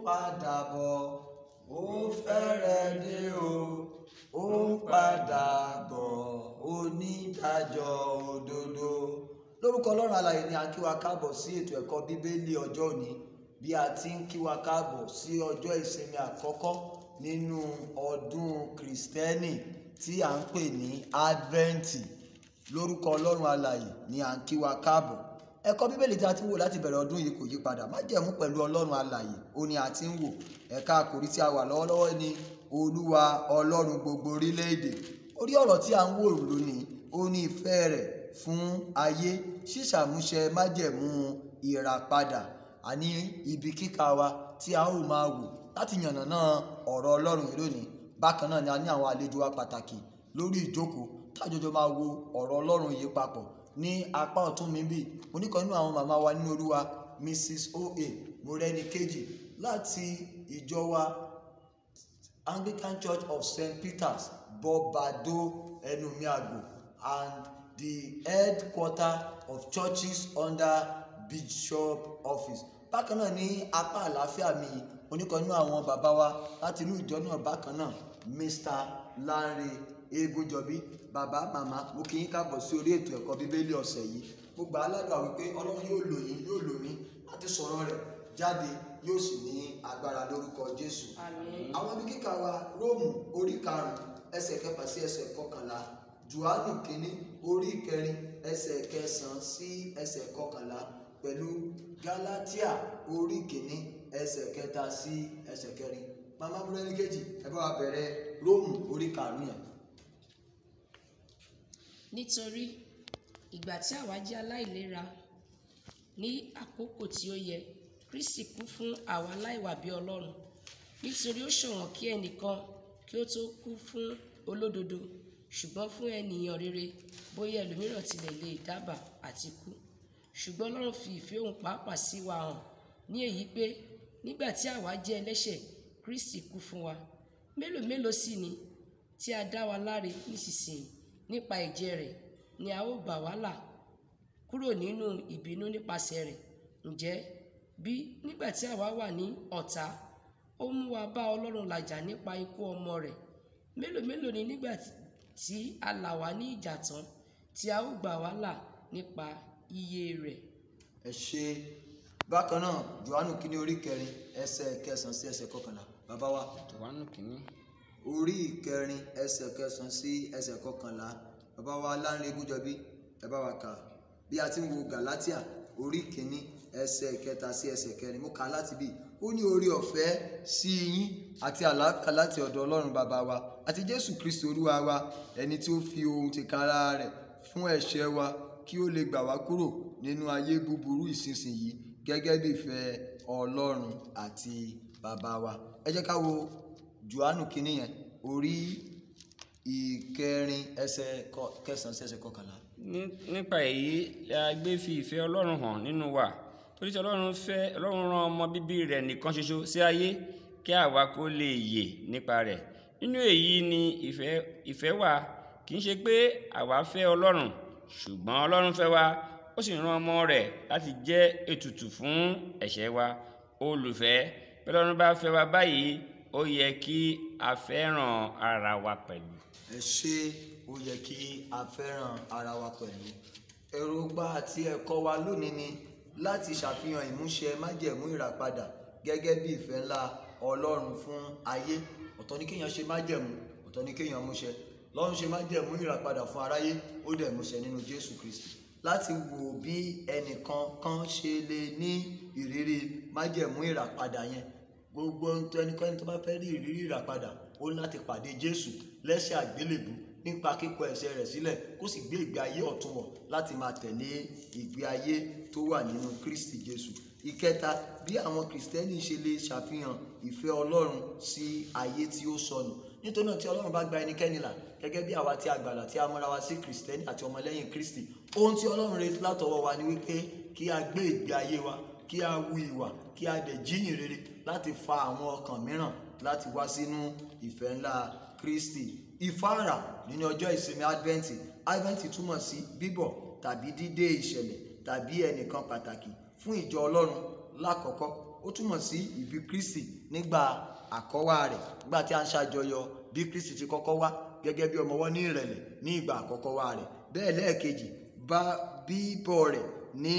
Padà bọ̀, ó fẹ́rẹ̀ dé o, ó ń padà bọ̀, onídàájọ́ òdodo. Lórúkọ Ọlọ́run alààyè ni a kí wa káàbọ̀ sí ètò ẹ̀kọ́ Bíbélì ọjọ́ òní, bí a ti ń kí wa káàbọ̀ sí ọjọ́ ìsinmi àkọ́kọ́ nínú ọdún Kìrìsìtẹ́nì tí à ń pè ní Adventi. Lórúkọ Ọlọ́run alààyè ni à ń kí wa káàbọ̀. Ẹ̀kọ́ Bíbélì tí a ti ń wò láti bẹ̀rẹ̀ ọdún yìí kò yí padà. Májẹ̀mú pẹ̀lú Ọlọ́run alààyè ó ní a ti ń wò. Ẹ̀ka àkòrí tí a wà lọ́wọ́lọ́wọ́ ni Olúwa Ọlọ́run gbogbo orílẹ̀-èdè. Orí ọ̀rọ̀ tí a ń wò lónìí ó ní ìfẹ́ rẹ̀ fún ayé, ṣíṣàmúṣẹ májẹ̀mú ìràpadà. Àní ibi kíkà wa tí a ó máa wò láti yànnàná ọ̀rọ̀ Ọlọ́run yìí lónìí. Bákan náà ni a ní àwọn àlejò wa pàtàkì lórí ìjókòó tájọjọ máa wo ọ̀rọ̀ Ọlọ́run yìí papọ̀. Ní apá ọ̀tún mi bí, mo ní kan nínú àwọn màmá wa nínú Olúwa, Mrs. O.A. Morẹ́nikéjì láti ìjọ wa Anglican Church of St. Peter's, Bobado, Enumiago, and the headquarter of churches under Bishop Office. Bákan náà ní apá àlàáfíà mi, mo ní kan nínú àwọn bàbá wa láti inú ìjọ náà bákan náà, Mr. Lanre Egunjọbí. Bàbá, màmá, mo kí yín káàbọ̀ sí orí ètò ẹ̀kọ́ Bíbélì ọ̀sẹ̀ yìí. Mo gbà á ládùúrà wípé Ọlọ́run yóò lò yín, yóò lò mí láti sọ̀rọ̀ rẹ̀ jáde, yóò sì ní agbára lórúkọ Jésù. Àmín. Àwọn ibi kíkà wa: Róòmù orí 5 ẹsẹ̀ 6 sí ẹsẹ̀ 11, Jòhánù kínní orí 4 ẹsẹ̀ 9 sí ẹsẹ̀ 11, pẹ̀lú Gálátíà orí 1 ẹsẹ̀ 3 sí ẹsẹ̀ 4. Màmá Morẹ́nikéjì, ẹ bá wa bẹ̀rẹ̀ Róòmù orí 5 yẹn. Nítorí ìgbà tí àwa jẹ́ aláìlera ní àkókò tí ó yẹ, Kristi kú fún àwa aláìwà bí Ọlọ́run. Nítorí ó ṣọ̀wọ́n kí ẹnìkan kí ó tó kú fún olódodo, ṣùgbọ́n fún ènìyàn rere, bóyá ẹlòmíràn tilẹ̀ lè dábàá àti kú. Ṣùgbọ́n Ọlọ́run fi ìfẹ́ òun pàápàá sí wa hàn ní èyí pé nígbà tí àwa jẹ́ ẹlẹ́ṣẹ̀, Kristi kú fún wa. Mélòó mélòó sì ni tí a dá wa láre nísinsìnyí nípa ẹ̀jẹ̀ rẹ̀ ni a ó gbà wá là kúrò nínú ìbínú nípasẹ̀ rẹ̀. Ǹjẹ́ bí nígbà tí àwa wà ní ọ̀tá, ó mú wa bá Ọlọ́run làjà nípa ikú ọmọ rẹ̀. Mélòó mélòó ni nígbà tí a là wá ní ìjà tán tí a ó gbà wá là nípa iye rẹ̀. Ẹ ṣe. Bákan náà, Jòhánù kínní orí 4 ẹsẹ̀ 9 sí ẹsẹ̀ 11. Bàbá wa. Jòhánù kínní. Orí 4 ẹsẹ̀ 9 sí ẹsẹ̀ 11. Bàbá wa Lanre Egunjọbí, ẹ bá wa kà. Bí a ti ń wo Gàlátíà orí 1 ẹsẹ̀ 3 sí ẹsẹ̀ 4, mo kà á láti bí. Ó ní oore ọ̀fẹ́ sí yín àti àlàáfíà láti ọ̀dọ̀ Ọlọ́run bàbá wa àti Jésù Kristi Olúwa wa, ẹni tí ó fi ohun tìkára rẹ̀ fún ẹ̀ṣẹ̀ wa kí ó lè gbà wá kúrò nínú ayé búburú ìsinsìnyí gẹ́gẹ́ bí ìfẹ́ Ọlọ́run àti bàbá wa. Ẹ jẹ́ ká wo Jòhánù kínní yẹn orí 4 ẹsẹ̀ 9 sí ẹsẹ̀ 11. Nípa èyí la gbé fi ìfẹ́ Ọlọ́run hàn nínú wa, torí tí Ọlọ́run fẹ́, Ọlọ́run rán ọmọ bíbí rẹ̀ nìkan ṣoṣo sí ayé kí àwa kó lè yè nípa rẹ̀. Nínú èyí ni ìfẹ́ wà, kì í ṣe pé àwa fẹ́ Ọlọ́run, ṣùgbọ́n Ọlọ́run fẹ́ wa, ó sì rán ọmọ rẹ̀ láti jẹ́ ètùtù fún ẹ̀ṣẹ̀ wa. Olùfẹ́, bí Ọlọ́run bá fẹ́ wa báyìí, ó yẹ kí a fẹ́ràn ara wa pẹ̀lú. Ẹ ṣé, ó yẹ kí a fẹ́ràn ara wa pẹ̀lú. Èròǹgbà àti ẹ̀kọ́ wa lónìí ni láti ṣàfihàn ìmúṣẹ májẹ̀mú ìràpadà gẹ́gẹ́ bí ìfẹ́ ńlá Ọlọ́run fún ayé. Ọ̀tọ̀ ni kéèyàn ṣe májẹ̀mú, ọ̀tọ̀ ni kéèyàn múṣẹ. Lọ́run ṣe májẹ̀mú ìràpadà fún aráyé, ó dẹ̀ múṣẹ nínú Jésù Kristi. Láti wò bí ẹnìkan kan ṣe lè ní ìrírí májẹ̀mú ìràpadà yẹn. Gbogbo ẹnikẹ́ni tó bá fẹ́ rí ìrírí ìràpadà, ó ní láti pàdé Jésù lẹ́sẹ̀ àgbélébùú nípa kíkọ ẹ̀ṣẹ̀ rẹ̀ sílẹ̀, kó sì gbé ìgbé ayé ọ̀tun wọ̀ láti máa tẹ̀lé ìgbé ayé tó wà nínú Kristi Jésù. Ìkẹta, bí àwọn Kìrìsìtẹ́nì ṣe lè ṣàfihàn ìfẹ́ Ọlọ́run sí ayé tí ó sọnù. Nítorí náà tí Ọlọ́run bá gba ẹnikẹ́ni là, gẹ́gẹ́ bí àwa tí a gbàlà tí a mọ́ra wa sí Kìrìsìtẹ́nì àti ọmọlẹ́yìn Kristi, ohun tí Ọlọ́run retí látọwọ́ wa ni wípé kí a gbé ìgbé ayé wa, kí a wu ìwà, kí a dẹ̀ jíyìn rere láti fa àwọn ọkàn mìíràn láti wá sínú ìfẹ́ ńlá Kristi. Ìfáàrà nínú ọjọ́ ìsinmi Adventi. Adventi túmọ̀ sí bíbọ̀ tàbí dídé ìṣẹ̀lẹ̀ tàbí ẹnìkan pàtàkì fún ìjọ Ọlọ́run lákọ̀ọ́kọ́. Ó túmọ̀ sí ìbí Kristi nígbà àkọ́wá rẹ̀, nígbà tí a ń ṣàjọyọ̀ bí Kristi ti kọ́kọ́ wá gẹ́gẹ́ bí ọmọ ọwọ́ ní ìrẹ̀lẹ̀ ní ìgbà àkọ́kọ́ wá rẹ̀. Bẹ́ẹ̀ lẹ́ẹ̀kejì, bá bíbọ̀ rẹ̀ ní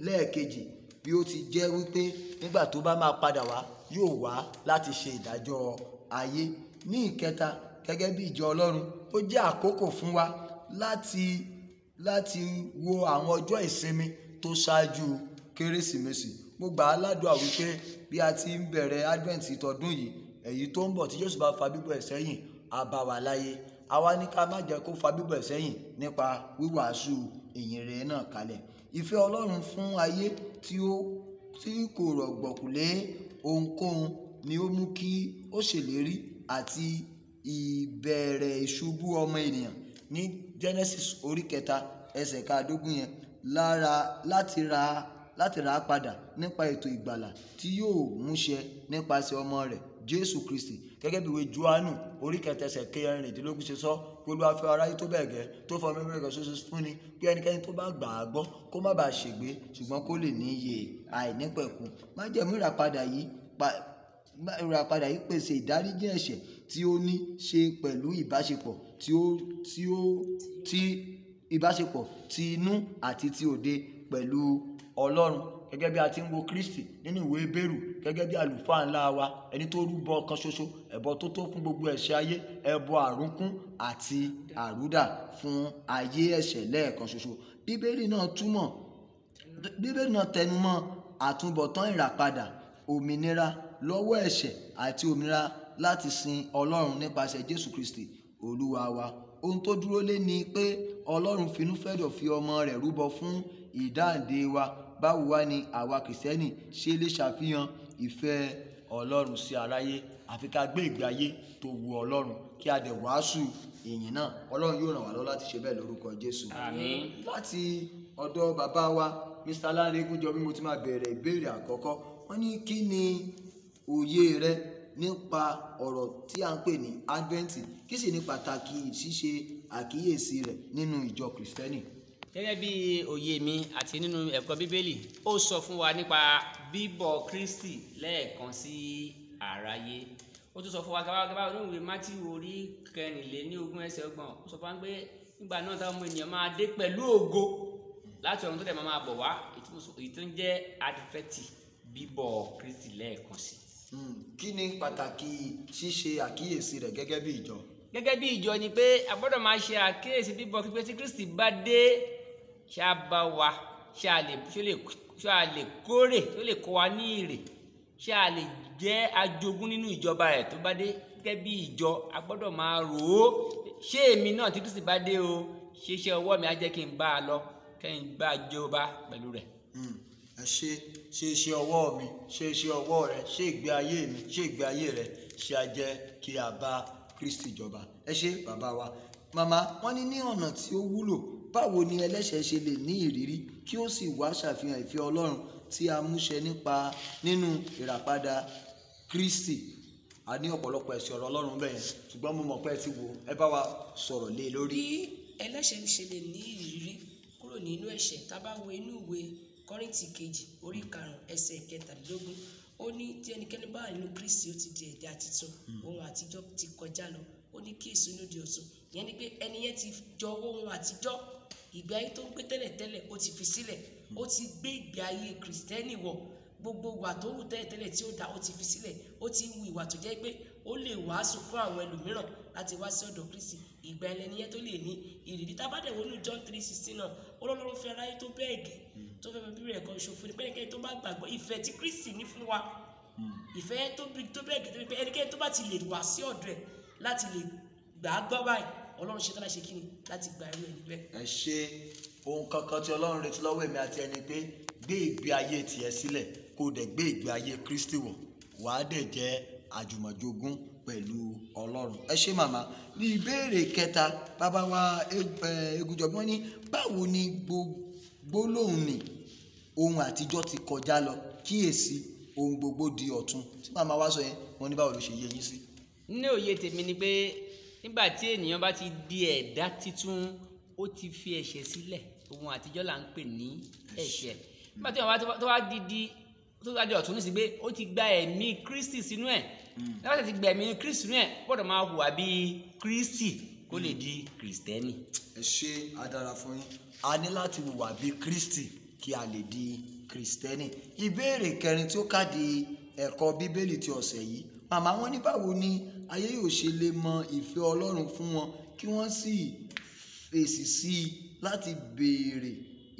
lẹ́ẹ̀kejì, bí ó ti jẹ́ wípé nígbà tó bá máa padà wá, yóò wá láti ṣe ìdájọ́ ayé. Ní ìkẹta, gẹ́gẹ́ bí ìjọ Ọlọ́run, ó jẹ́ àkókò fún wa láti wo àwọn ọjọ́ ìsinmi tó ṣáájú Kérésìmesì. Mo gbà á ládùá wípé bí a ti ń bẹ̀rẹ̀ Advent tọdún yìí, èyí tó ń bọ̀ tí Jésù bá fa bíbọ̀ ẹ̀ sẹ́yìn, á bá wa láyé. Àwa ní ká má jẹ́ kó fa bíbọ̀ ẹ̀ sẹ́yìn nípa wíwàásù ìyìn rere náà kalẹ̀. Ìfẹ́ Ọlọ́run fún ayé tí kò rọ̀gbọ̀kú lé ohunkóhun ni ó mú kí ó ṣèlérí àti ìbẹ̀rẹ̀ ìṣubú ọmọ ènìyàn ní Genesis orí 3 ẹsẹ̀ 15 yẹn lára láti rà á padà nípa ètò ìgbàlà tí yóò múṣẹ nípasẹ̀ ọmọ rẹ̀ Jésù Kristi. Gẹ́gẹ́ bí ìwé Jòhánù orí 3 ẹsẹ̀ 16 ṣe sọ pé Olúwa fẹ́ aráyé tó bẹ́ẹ̀ gẹ́ tó fọ ọmọ rẹ̀ ṣoṣo fún ni, pé ẹnikẹ́ni tó bá gbà á gbọ́ kó má bàa ṣègbé ṣùgbọ́n kó lè ní ìyè àìnípẹ̀kun. Májẹ̀mú ìràpadà yìí pèsè ìdáríjì ẹ̀ṣẹ̀ tí ó ní ṣe pẹ̀lú ìbáṣepọ̀ tí ó tí ó tí ìbáṣepọ̀ ti inú àti ti òde pẹ̀lú Ọlọ́run. Gẹ́gẹ́ bí a ti ń wo Kristi nínú ìwé Hébérù gẹ́gẹ́ bí àlùfáà ńlá wa, ẹni tó rúbọ kan ṣoṣo, ẹbọ tó tó fún gbogbo ẹ̀ṣẹ̀ ayé, ẹbọ àrúnkún àti àrúdà fún ayé ẹ̀ṣẹ̀ lẹ́ẹ̀kan ṣoṣo. Bíbélì náà tẹnumọ́ àtúbọ̀tán ìràpadà, òmìnira lọ́wọ́ ẹ̀ṣẹ̀ àti òmìnira láti sin Ọlọ́run nípasẹ̀ Jésù Kristi Olúwa wa. Ohun tó dúró lé ni pé Ọlọ́run finúfẹ́dọ̀ fi ọmọ rẹ̀ rúbọ fún ìdáǹdè wa. Báwo wá ni àwa Kìrìsìtẹ́nì ṣe lè ṣàfihàn ìfẹ́ Ọlọ́run sí aráyé? Àfi ká gbé ìgbé ayé tó wu Ọlọ́run, kí a dẹ̀ wàásù ìyìn náà. Ọlọ́run yóò ràn wá lọ́wọ́ láti ṣe bẹ́ẹ̀ lórúkọ Jésù. Àmín. Láti ọ̀dọ̀ bàbá wa Mr. Lanre Egunjobi, mo ti máa bẹ̀rẹ̀ ìbéèrè àkọ́kọ́. Wọ́n ní kí ni òye rẹ nípa ọ̀rọ̀ tí a ń pè ní Advent, kí sì ní pàtàkì ṣíṣe àkíyèsí rẹ̀ nínú ìjọ Kìrìsìtẹ́nì? Gẹ́gẹ́ bí òye mi àti nínú ẹ̀kọ́ Bíbélì, ó sọ fún wa nípa bíbọ̀ Kristi lẹ́ẹ̀kan sí àráyé. Ó tún sọ fún wa gẹ́gẹ́ bá nínú ìwé Mátíù orí 24 ẹsẹ̀ 30, ó sọ fún wa pé nígbà náà táwọn ọmọ ènìyàn máa dé pẹ̀lú ògo láti ọ̀run tó dẹ̀ máa bọ̀ wá, èyí tó ń jẹ́ Advent, bíbọ̀ Kristi lẹ́ẹ̀kan sí. Kí ni pàtàkì ṣíṣe àkíyèsí rẹ̀ gẹ́gẹ́ bí ìjọ? Gẹ́gẹ́ bí ìjọ ni pé a gbọ́dọ̀ máa ṣe àkíyèsí bíbọ̀ Kristi, tí Kristi bá dé, ṣé a bá wa, ṣé a lè kórè, ṣé ó lè kó wa ní èrè, ṣé a lè jẹ́ ajogún nínú ìjọba rẹ̀ tó bá dé. Gẹ́gẹ́ bí ìjọ a gbọ́dọ̀ máa rò ó, ṣé èmi náà tí Kristi bá dé o, ṣé iṣẹ́ ọwọ́ mi á jẹ́ kí n bá a lọ, kí n bá a jọba pẹ̀lú rẹ̀. Ẹ ṣe iṣẹ́ ọwọ́ mi, ṣe iṣẹ́ ọwọ́ rẹ, ṣe ìgbé ayé mi, ṣe ìgbé ayé rẹ, ṣe a jẹ́ kí a bá Kristi jọba. Ẹ ṣé bàbá wa. Màmá, wọ́n ní ní ọ̀nà tí ó wúlò, báwo ni ẹlẹ́ṣẹ̀ ṣe lè ní ìrírí kí ó sì wá ṣàfihàn ìfẹ́ Ọlọ́run tí a múṣẹ nípa nínú ìràpadà Kristi? A ní ọ̀pọ̀lọpọ̀ ẹ̀sìn ọ̀rọ̀ Ọlọ́run bẹ́ẹ̀ yẹn, ṣùgbọ́n mo mọ̀ pé ẹ ti wò, ẹ bá wa sọ̀rọ̀ lé lórí. Bí ẹlẹ́ṣẹ̀ ṣe lè ní ìrírí kúrò nínú ẹ̀ṣẹ̀, tá bá wo inú ìwé Kọ́ríńtì 2 orí 5 ẹsẹ̀ 23, ó ní tí ẹnikẹ́ni bá wà nínú Kristi, ó ti di ẹ̀dá tuntun, ohun àtijọ́ ti kọjá lọ, ó ní kí èso lòdì ọ̀tun. Ìyẹn ni pé ẹni yẹn ti jọ̀wọ́ ohun àtijọ́, ìgbé ayé tó ń gbé tẹ́lẹ̀tẹ́lẹ̀ ó ti fi sílẹ̀, ó ti gbé ìgbé ayé Kìrìsìtẹ́nì wọ̀, gbogbo ìwà tó wù tẹ́lẹ̀tẹ́lẹ̀ tí ó dá ó ti fi sílẹ̀, ó ti hu ìwà tó jẹ́ pé ó lè wàásù fún àwọn ẹlòmíràn láti wá sí ọ̀dọ̀ Kristi. Ìgbà ẹlẹ́ni yẹn tó lè ní ìrírí. Tá bá dẹ̀ wọnú John 3:16 náà, Ọlọ́run fẹ́ aráyé tó bẹ́ẹ̀ gẹ́, tó fẹ́ bí rẹ̀ kan ṣòfò ní pé ẹnikẹ́ni tó bá gbàgbọ́ ìfẹ́ tí Kristi ní fún wa, ìfẹ́ tó bẹ́ẹ̀ gẹ́, tó pé ẹnikẹ́ni tó bá ti lè wá sí ọ̀dọ̀ ẹ̀ láti lè gbà á gbọ́ báyìí, Ọlọ́run ṣetán láti ṣe kíni láti gba irú ẹni bẹ́ẹ̀. Ẹ ṣe ohun kankan tí Ọlọ́run retí lọ́wọ́ èmi àti ẹni pé gbé ìgbé ayé tiẹ̀ sílẹ̀, kó o dẹ̀ gbé ìgbé ayé Kristi wọ̀, wàá dẹ̀ jẹ́ àjùmọ̀jogún pẹ̀lú Ọlọ́run. Ẹ ṣé màmá. Ní ìbéèrè kẹta, bàbá wa Egunjobi, wọ́n ní báwo ni gbólóhùn ni ohun àtijọ́ ti kọjá lọ, kíyèsí ohun gbogbo di ọ̀tun. Tí màmá wa sọ yẹn, wọ́n ní báwo ló ṣe yé yín sí? Ní òye tèmi ni pé nígbà tí ènìyàn bá ti di ẹ̀dá titun, ó ti fi ẹ̀ṣẹ̀ sílẹ̀. Ohun àtijọ́ là ń pè ní ẹ̀ṣẹ̀. Nígbà tí ènìyàn tó Tó bá di ọ̀tun ní sí pé ó ti gba ẹ̀mí Kristi sínú ẹ̀. Láti ti gba ẹ̀mí Kristi sínú ẹ̀, gbọ́dọ̀ máa hùwà bíi Kristi kó lè di Kristẹni. Ẹ ṣe adára fún yín. A ní láti hùwà bíi Kristi kí a lè di Kristẹni. Ìbéèrè kẹrin tí ó kàdí ẹ̀kọ́ Bíbélì ti ọ̀sẹ̀ yìí, màmá wọn ní báwo ni ayé yóò ṣe lè mọ ìfẹ́ Ọlọ́run fún wọn kí wọ́n sì fèsì sí i láti béèrè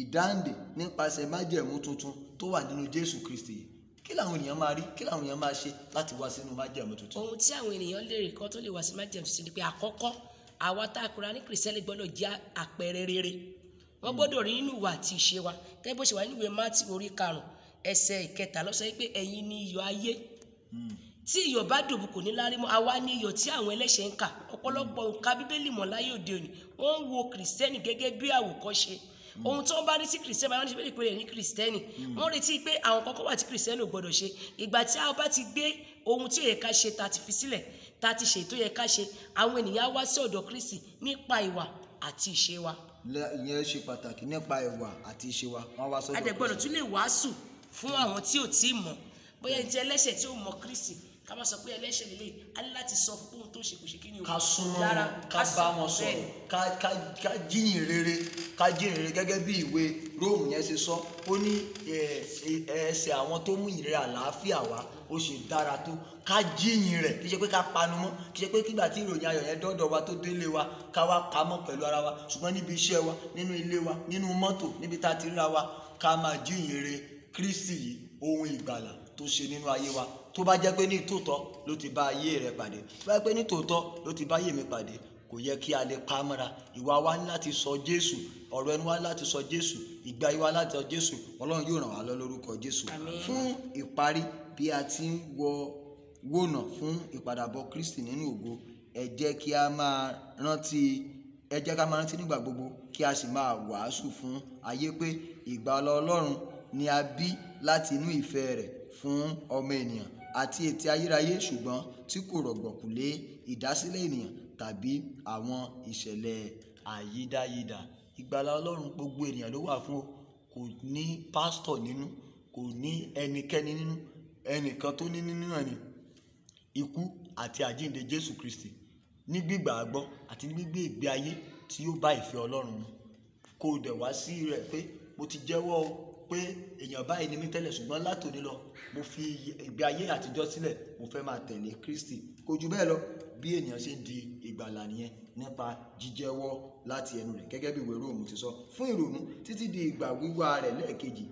ìdáǹdè nípasẹ̀ májẹ̀mú tuntun tó wà nínú Jésù Kristi yìí? Kí làwọn ènìyàn máa rí, kí làwọn ènìyàn máa ṣe láti wá sínú májẹ̀mú tuntun? Ohun tí àwọn ènìyàn lè rí kan tó lè wá sí májẹ̀mú tuntun ni pé àkọ́kọ́, àwa tá a kura ní Kìrìsìtẹ́nì gbọ́dọ̀ jẹ́ àpẹẹrẹ rere. Wọ́n gbọ́dọ̀ rí nínú ìwà àti ìṣe wa. Gẹ́gẹ́ bó ṣe wà nínú ìwé Mátíù orí 5 ẹsẹ̀ 3 ló sọ pé ẹ̀yin ni iyọ̀ ayé. Tí iyọ̀ bá dòbu kò ní lárí mọ́. Àwa ni iyọ̀ tí àwọn ẹlẹ́ṣẹ̀ ń kà. Ọ̀pọ̀lọpọ̀ nǹka Bíbélì mọ̀ láyé òde òní, wọ́n ń wo Kìrìsìtẹ́nì gẹ́gẹ́ bí àwòkọ́ṣe. Ohun tí wọ́n bá rí sí Kìrìsìtẹ́nì, wọ́n ní Bíbélì pé rẹ̀ ní Kìrìsìtẹ́nì. Wọ́n retí pé àwọn kọ̀ọ̀kan wà tí Kìrìsìtẹ́nì ò gbọ́dọ̀ ṣe. Ìgbà tí a bá ti gbé ohun tí ó yẹ ká ṣe ta ti fi sílẹ̀, ta ti ṣe tó yẹ ká ṣe, àwọn ènìyàn á wá sí ọ̀dọ̀ Kristi nípa ìwà àti ìṣe wa. Ìyẹn ṣe pàtàkì, nípa ìwà àti ìṣe wa, wọ́n wá sọ́dọ̀ A dẹ̀ gbọ́dọ̀ Kristi. tún lè wàásù fún àwọn tí ò tí ì mọ̀. Bóyá ẹni tí ẹlẹ́ṣẹ̀ tí ò mọ̀ Kristi, ká má sọ pé ẹlẹ́ṣẹ̀ lélẹ̀, a ní láti sọ fún ohun tó ṣe kò ṣe kí ni o. Ká súnmọ́ Dára, wọn, ká bá wọn sọ̀rọ̀, ká jíyìn rere, ká jíyìn rere gẹ́gẹ́ bí ìwé Róòmù yẹn ṣe sọ. Ó ní ẹsẹ̀ àwọn tó mú ìrere àlàáfíà wá, ó ṣe dára tó. Ká jíyìn rẹ̀, kì í ṣe pé ká panu mọ́, kì í ṣe pé kígbà tí ìròyìn ayọ̀ yẹn dọ́dọ̀ wa tó délé wa, ká wá pamọ́ pẹ̀lú ara wa, ṣùgbọ́n níbi iṣẹ́ wa, nínú ilé wa, nínú mọ́tò, níbi tá a ti ríra wa, ká máa jíyìn rere Kristi yìí, ohun ìgbàlà tó ṣe nínú ayé wa. Tó bá jẹ́ pé ní tòótọ́ ló ti bá ayé rẹ pàdé, tó bá jẹ́ pé ní tòótọ́ ló ti bá ayé mi pàdé, kò yẹ kí a lè pa mọ́ra. Ìwà wa ní láti sọ Jésù, ọ̀rọ̀ ẹnu wa ní láti sọ Jésù, ìgbé ayé wa láti sọ Jésù. Ọlọ́run yóò ràn wá lọ lórúkọ Jésù. Àmín. Fún ìparí, bí a ti ń wònà fún ìpadàbọ̀ Kristi nínú ògo, ẹ jẹ́ kí a máa rántí, ẹ jẹ́ ká máa rántí nígbà gbogbo kí a sì máa wàásù fún ayé pé ìgbàlà Ọlọ́run ni a bí láti inú ìfẹ́ rẹ̀ fún ọmọ ènìyàn àti ètè ayérayé, ṣùgbọ́n tí kò rọ̀gbọ̀kú lé ìdásílẹ̀ ènìyàn tàbí àwọn ìṣẹ̀lẹ̀ àyídáyidà. Ìgbàlà Ọlọ́run gbogbo ènìyàn ló wà fún o. Kò ní pásítọ̀ nínú, kò ní ẹnikẹ́ni nínú. Ẹnìkan tó ní nínú náà ni ikú àti àjíǹde Jésù Kristi, ní gbígbà gbọ́ àti ní gbígbé ìgbé ayé tí ó bá ìfẹ́ Ọlọ́run mu. Kó o dẹ̀ wá sí rẹ̀ pé mo ti jẹ́wọ́ o pé èèyàn báyìí ni mí tẹ́lẹ̀, ṣùgbọ́n látòní lọ mo fi ìgbé ayé àtijọ́ sílẹ̀, mo fẹ́ máa tẹ̀lé Kristi. Kò jù bẹ́ẹ̀ lọ, bí ènìyàn ṣe ń di ìgbàlà nìyẹn nípa jíjẹ́wọ́ láti ẹnu rẹ̀ gẹ́gẹ́ bí ìwé Róòmù ti sọ. Fún ìrònú títí di ìgbà wíwá rẹ̀ lẹ́ẹ̀kejì,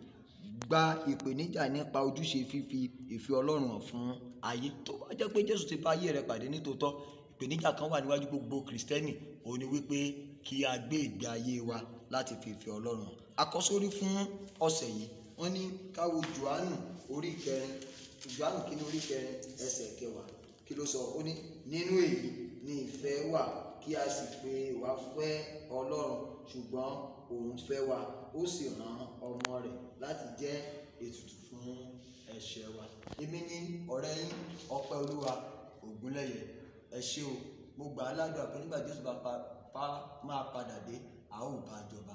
gba ìpèníjà nípa ojúṣe fífi ìfẹ́ Ọlọ́run hàn fún ayé. Tó bá jẹ́ pé Jésù ti bá ayé rẹ̀ pàdé nítòótọ́, ìpèníjà kan wà níwájú gbogbo Kristẹni, òun ni wípé kí a gbé ìgbé ayé wa láti fi ìfẹ́ Ọlọ́run hàn. Àkọ́sórí fún ọ̀sẹ̀ yìí, wọ́n ní ká wo Jòhánù orí kẹrin, Jòhánù kínní orí kẹrin ẹsẹ̀ kẹwàá. Kí ló sọ? Ó ní nínú èyí ni ìfẹ́ wà, kí a sì pé wa fẹ́ Ọlọ́run, ṣùgbọ́n òun fẹ́ wa, ó sì rán ọmọ rẹ̀ láti jẹ́ ètùtù fún ẹ̀ṣẹ̀ wa. Èmi ni ọ̀rẹ́ yín, Ọpẹ́ Olúwa Ògúnlẹ̀yẹ. Ẹ ṣé o. Mo gbà á ládùúrà pé nígbà Jésù bá máa padà dé, a ó bá jọba.